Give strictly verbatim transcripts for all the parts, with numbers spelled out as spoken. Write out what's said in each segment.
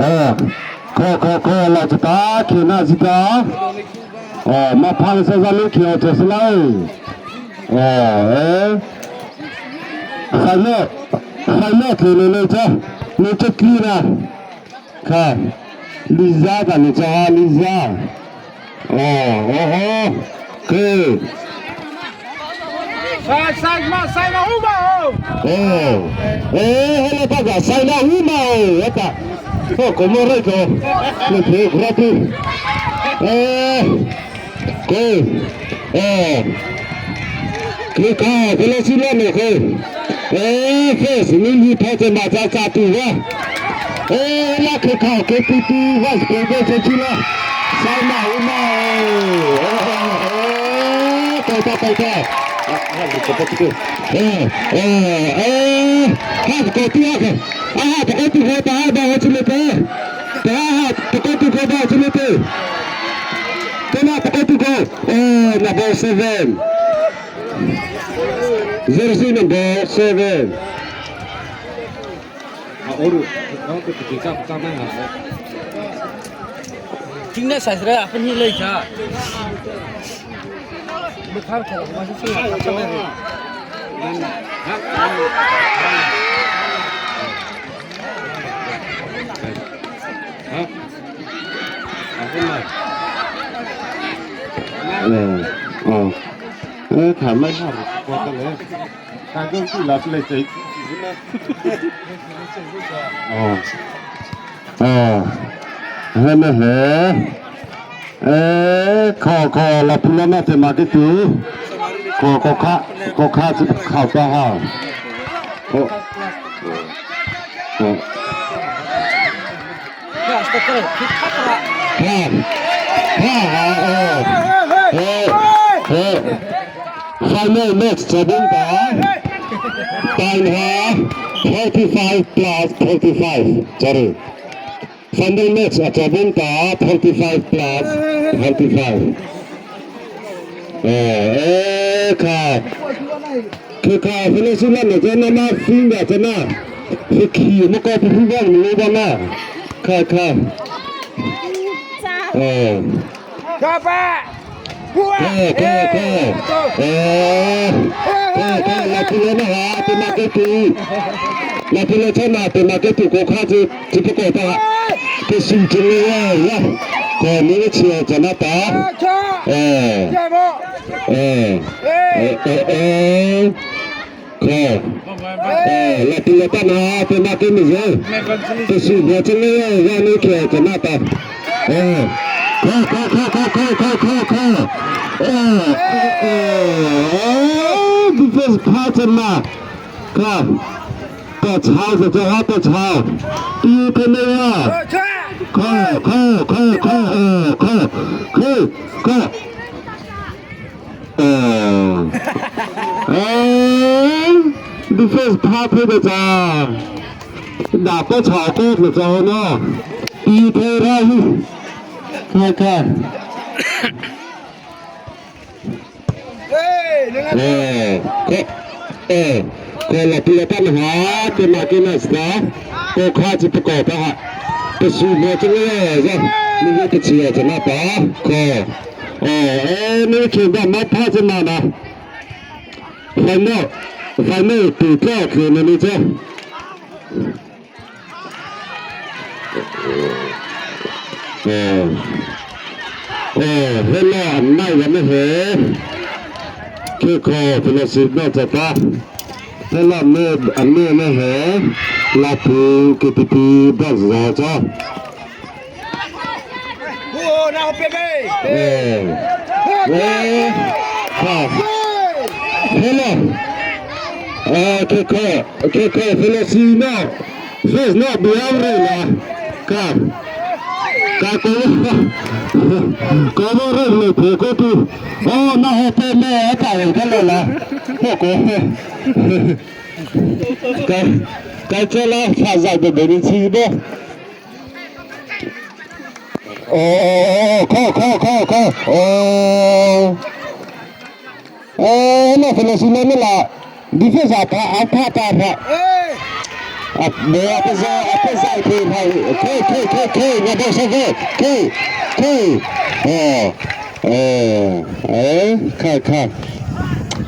Ê, kô, kô, kô, la chata, kei na chata. Ê, ma phang sa za lu kei o cha sa lai. Ê, ê. Sai le, sai le, kei le le cha. Le cha kei na. Kha. Liza ta le cha, Liza. Ê, ê, ê. Kei. Sai, sai ma, sai ma, uma, ô. Ê, ê, ê, la ta ga, sai ma, uma, ô, ê ta. Ô, kô mo rai kô. Kô, kô, kô, kô. Kô. Ê. Kô, kô, kô, la si la ne kô. Ê, first, ni ni pha te ma cha cha tu va. Ê, la kô kô, kô tu tu va, kô kô, kô tu la. Sai ma, uma, ê. Ê, ê, ê, ê, kô ta, kô ta. Ê, ê, ê, ha, kô tu a kô. Aha, kô tu kô ta, ha, ba, ha, tu le kô. Ta, ha, kô tu kô ba, tu le kô. Tena, kô tu kô. Ê, number seven. Jersey number seven. Tingna sai sra apa ni lai cha. Bukhar khala ma si sra apa ni. Ha? Apa ni? Ê, ê. Ê, kha mai kha, kô ta le. Kha gong ti la ple chei. Ê. Ê. He me he. Ê, kô, kô, la pu la na te ma ke tu. Kô, kô kha, kô kha, kha ta ha. Kô. Kô. Ha, ha, ha, ha, ha, ha. Final match, chabun ta. Time ha, forty-five plus forty-five. Sorry. Final match, chabun ta, forty-five plus forty-five. Ê, ê, kha. Kha, kha, finish la ne, jana ma finger jana. Khi khi ma ko pu pu bang ni ba na. Kha, kha. Ê. Kha, kha, kha. Ê. Kha, kha, la tu le na ha, tu ma ke tu. La tu le cha na, tu ma ke tu kô kha chi, chi pu kô ta. Ke su chi le ya, ya. Kô ni chi cha na ta. Ê. Ê. Ê, ê, ê. Kô. Ê, la ti la ta na, te ma te mi ye. Te su ye te mi ye, ya ni kô te ma ta. Ê. Kô, kô, kô. Ê, ê, ê. Ê, defense pha te ma. Kô. Ta chhao, ta chhao, ta chhao. Ti te mi ye. Kô, kô, kô, kô, ê, kô. Kô, kô. Ê, ê, defense pha phei ta cha. Da pa cha ko ta cha na. Pi phei ra hi. Kha, kha. Ê, kô, ê, kô la pi la ta na ha, te ma ke na sta. Kô kha chi pa kô ta ha. Te su mo chi le ya. Ni ye te chi ya cha na ta. Kô. Ê, ê, ni khin da ma pha cha na na. Final, final tu tla khin na ni cha. Ê, ê, he la nai ya me he. Kiko fellowship na cha ta. He la me, a me me he. La pu ke pi pi ba za cha. Ê, ê, kha. He la. Ah, khe kho, khe kho, fellowship no, first no, biar re la. Ka, ka ko, ko mo re le phe ko tu. Oh, na ho pe me, ta re ka la la. Ko ko. Ka, ka cha la, sa za de de ni chi bo. Oh, oh, oh, kho, kho, kho, kho. Oh. Eh, na fellowship no me la. Defense apa, apa, apa, apa. Ap, mo apa za, apa za, khe, khe, khe, khe, khe, na do sa khe, khe, khe. Oh, eh, eh, kha, kha.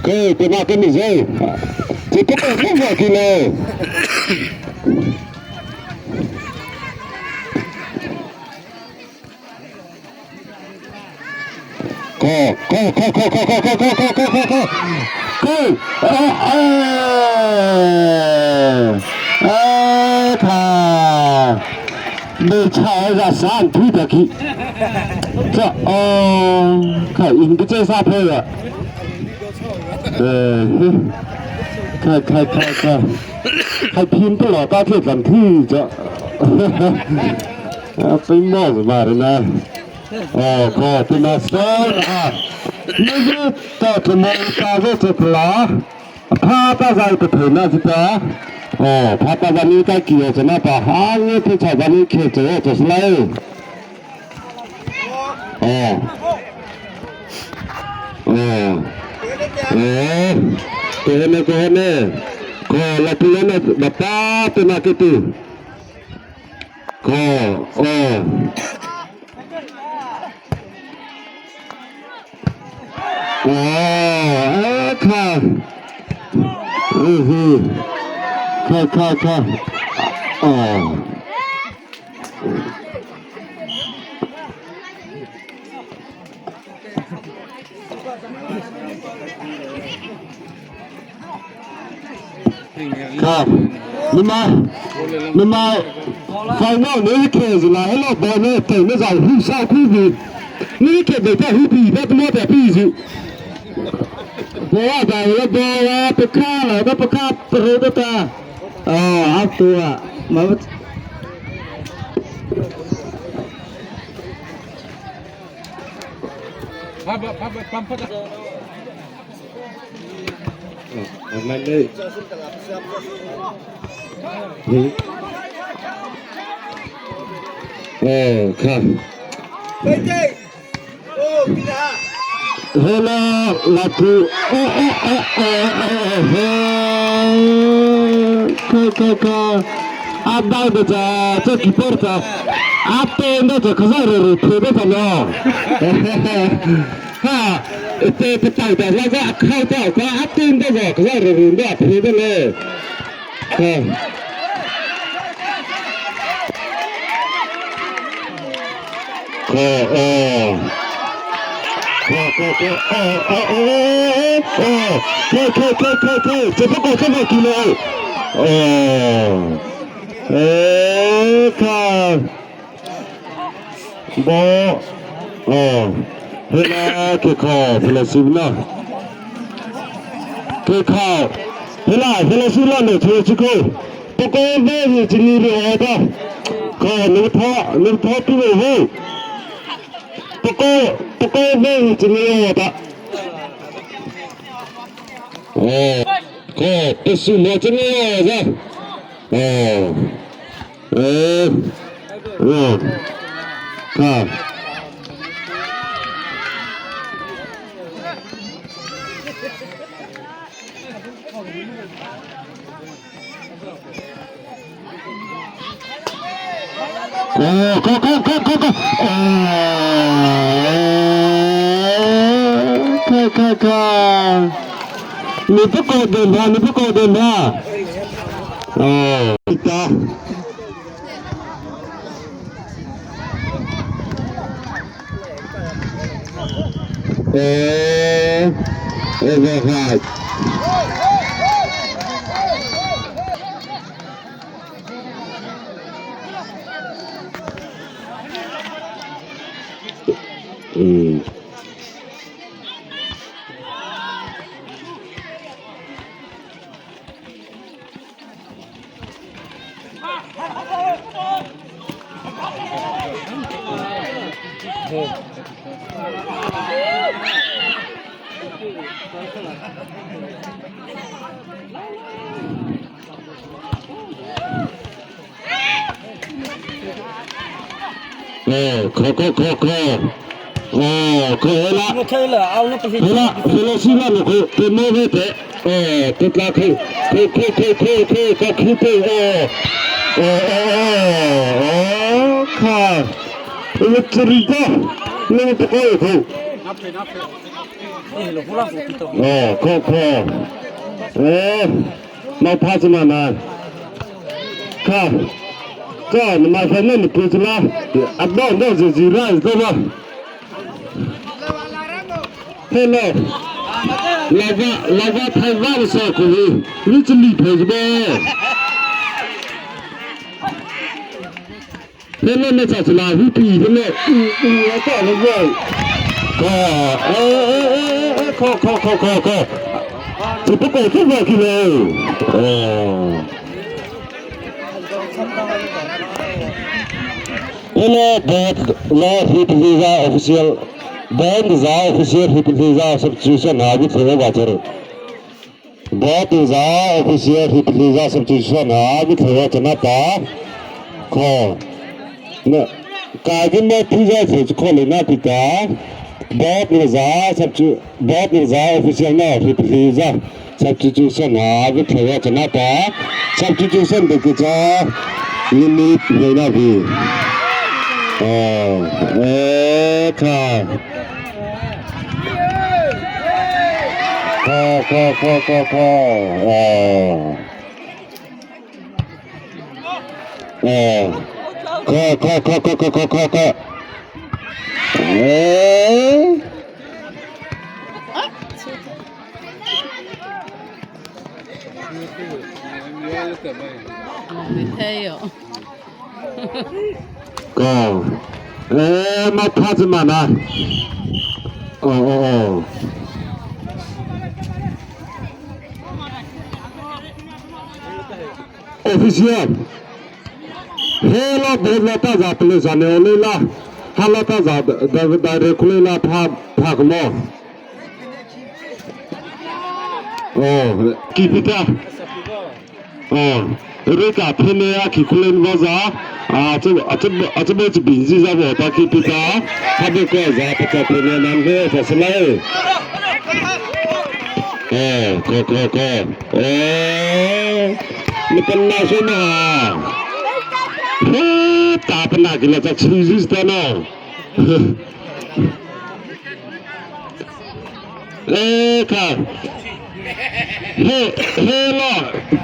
Khe, te na ke ni zai. Te te ko mo ki le. Kho, kho, kho. Kho, eh, eh, eh, kha. Be cha za san tu ta ki. Cha, oh, kha in ke che sa phe ya. Eh, kha, kha, kha, kha. Kha phim to lo ta ke kan thi cha. A, pei mo ma re na. Oh, kho, pei na sa, ah. Ni ta ke mo ta ve che pla. Pha ta zai ta thei na si ta. Oh, pha ta zai ni ta ki yo che na ta. Ha, ni te cha zai ni khe che yo che si lai. Oh. Oh. Oh. Ko ne, ko ne. Ko la tu ne, ba pa te na ke tu. Kho, oh. Oh, eh, kha. Mhm. Kha, kha, kha. Oh. Kha, nama, nama, final ni khe zi la, hello, ball ni, te ni za, hu sa, hu bi. Ni khe de ta, hu bi, ba mo ta bi zi. Ball a da, la ball a, pe kha la, ba pe kha, pe ro da ta. Ah, a tu a, ma. Eh, kha. Hello, la tu. Oh, oh, oh, oh, oh, oh. Kha, kha, kha. A dai da cha, cha keeper cha. A te nda cha khaza re re the da cha no. Ha, te te tai da la za kha ta ka a te nda za khaza re re nda the da le. Kha. Kho, oh. Kho, kho, kho, oh, oh, oh, oh, oh. Kho, kho, kho, kho, kho. Che pa ko, che pa ki lo. Oh. Eh, kha. Bo. Oh. He la ke kho, he la su na. Ke kho. He la, he la su la ne, che chi ko. Pako ve hi chi ni ri o ta. Ko ni tho, ni tho tu ve. Pako, pako ve hi chi ni ri o ta. Oh, ko tu su mo chi ni ri o ta. Oh. Eh, oh. Ka. Ko, ko, ko. Oh, ka, ka, ka. Ni pa ko de na, ni pa ko de na. Oh, ta. Eh, override. Hmm. Ê, kho, kho, kho, kho. Ê, kho, hela. Hela, hela, sila no kho, te mo ve te. Ê, te tla kho, kho, kho, kho, kho, kho, kho, kho, te, ê. Ê, ê, ê, ê, kha. Ê, tsuri ta. Ê, te kho, kho. Ê, kho, kho. Ê. Nô pha chana na. Kha. Kha, na ma kha na ni pu chana. A dô dô zi zi ra zi ba. Hello. Lava, lava thai va sa ko ni. Ni chili phe zi ba. Hello, na cha chana hi pi hello. U, u, a ta na va. Kha. Ê, ê, ê, ê, ê, kha, kha, kha, kha, kha. Chu pa ko chu va ki lo. Ê. Ê, na, Bêt, na, Hriphiliza official. Bêt za official Hriphiliza substitution ha bi thei va chare. Bêt za official Hriphiliza substitution ha bi thei va chana ta. Kho. Na, ka gi ma pi za thei chu kho le na pi ta. Bêt za substitution Bêt za official na Hriphiliza substitution ha vi thei va chana ta. Substitution de ki cha limit nei na vi. Ê, ê, kha. Kha, kha, kha, kha, kha. Ê. Ê. Kha, kha, kha. Ê. Kha. Ê, ma pha zi ma na. Ê, ê, ê. Official. He la, Bêt la ta za pele za ne o le la. Ha la ta za da, da, da re ku le la pha, pha ko mo. Ê, ki pi ta. Ê, re ka phe ne a ki ku le va za. A, chu, a, chu, a, chu bo chu bi zi za bo ta ki pi ta. Ha bo ko za pa ka phe ne nan he fa sa lai. Ê, kho, kho, kho. Ê, ni pa na so na. He, ta pa na ki la ta chi zi ta na. Ê, kha. He, he la,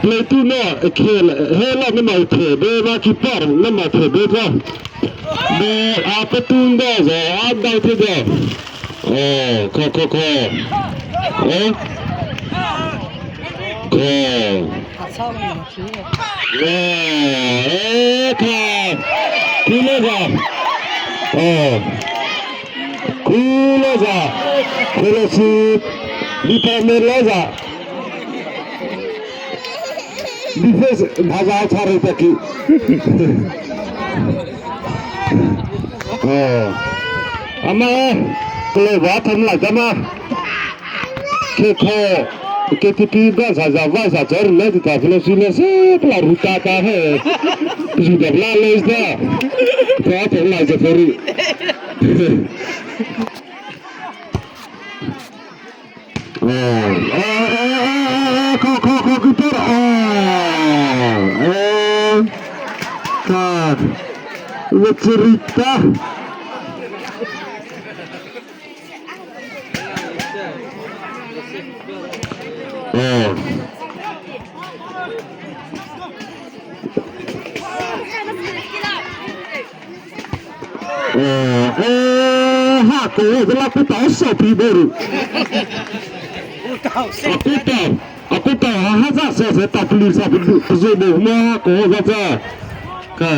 play tu na, khe la, he la, na ma the, be ma ki par, na ma the, be ta. Be, a pa tu nda za, a dai the da. Ê, kho, kho, kho. Ê? Kho. Ê, ê, kha. Kilo za. Ê. Kilo za. Fellowship. Department lo za. Defense, bhaza chari taki. Ê. Ama, kilo va tham la kama. Khe kho, K T P ba sa sa va sa chor le ta fellowship le se pla ruta ta he. Ju da la le ta. Ta ta la ja fori. Ê, ê, ê, ê, ê, kho, kho, kho, ki tor. Ê, ê, ka. Vecherita. Ê. Ê, ê, ha, ko, ko la ko ta so pi boru. A ko ta, a ko ta, ha, ha, sa, sa, sa, ta pli, sa, pli, pli, so, bo, ma, ko, sa, sa. Ka.